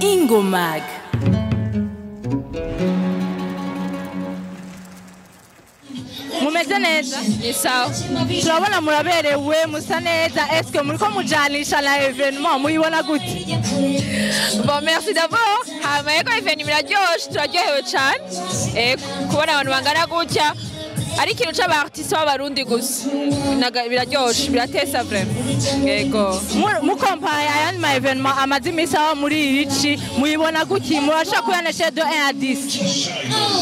Ingomag. Mumeze neza? Ni sawa. Turabona muraberewe, musa neza. Eske muriko mujanisha na événement, muyibona gute? Bon, merci d'abord. Hama yego, événement iraryoshe, turaryohewe cane. Kubona abantu bangana gutya ari ikintu c'aba artiste b'Abarundi gusa. Biraryoshe, biratesa vraiment. Yego. Mukompara ayandi ma événement amaze iminsi aba muri iri ci, muyibona gute? Murashobora kuyanesha de 1 à 10?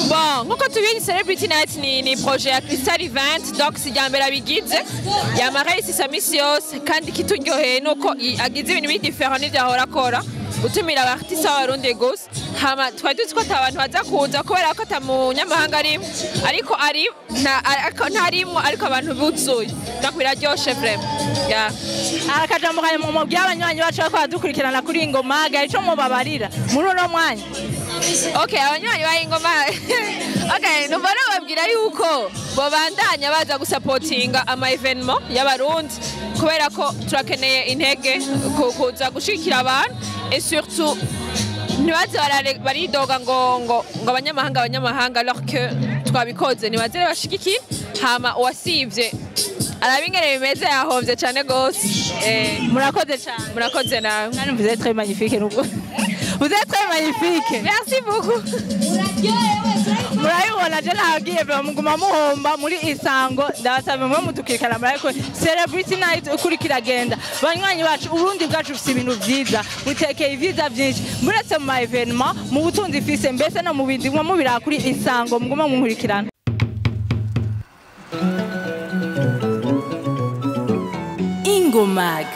Bon, nkuko tubizi, Celebrity Night ni projet ya Crystal Event, donc si mbere abigize, yamara isisa misi yose, kandi ikituryoheye nuko agize ibintu biri différent n'ivyo ahora akora, gutumira aba artiste b'Abarundi gusa. Hama twari tuzi ko ata bantu baza kuza kubera ko ata munyamahanga arimwo, ariko ari ariko ntarimwo, ariko abantu buzuye, donc biraryoshe vraiment, yeah. Akajambo kawe mubwira abanywanyi bacu bariko baradukurikirana kuri Ingomaga, ico mubabarira muri uno mwanya? Okay, abanywanyi ba Ingoma, okay, numva nababwira yuko bobandanya baza gusapotinga ama événement y'Abarundi, kubera ko turakeneye intege kuza gushigikira abantu, et surtout ntibaze baridoga ngo abanyamahanga, abanyamahanga, alors que twabikoze. Nibaze rero bashigikire, hama uwasivye araba ingene bimeze, yahovye cane gose. Murakoze cane. Murakoze nawe. Kandi vous êtes très magnifique, nubwo vous êtes très magnifique. Merci beaucoup. Murabibona, je nahagiye muguma muhomba muri Isango. Ndabasaba mwe mudukurikirana, murabiko Celebrity Night ukuri kiragenda. Banywanyi bacu, Uburundi bwacu bufise ibintu vyiza, butekeye ivyiza vyinshi, muretse mu ma événement, mu butunzi ifise, mbese no mu bindi mwe mubiraba kuri Isango. Muguma munkurikirana. Ingomag.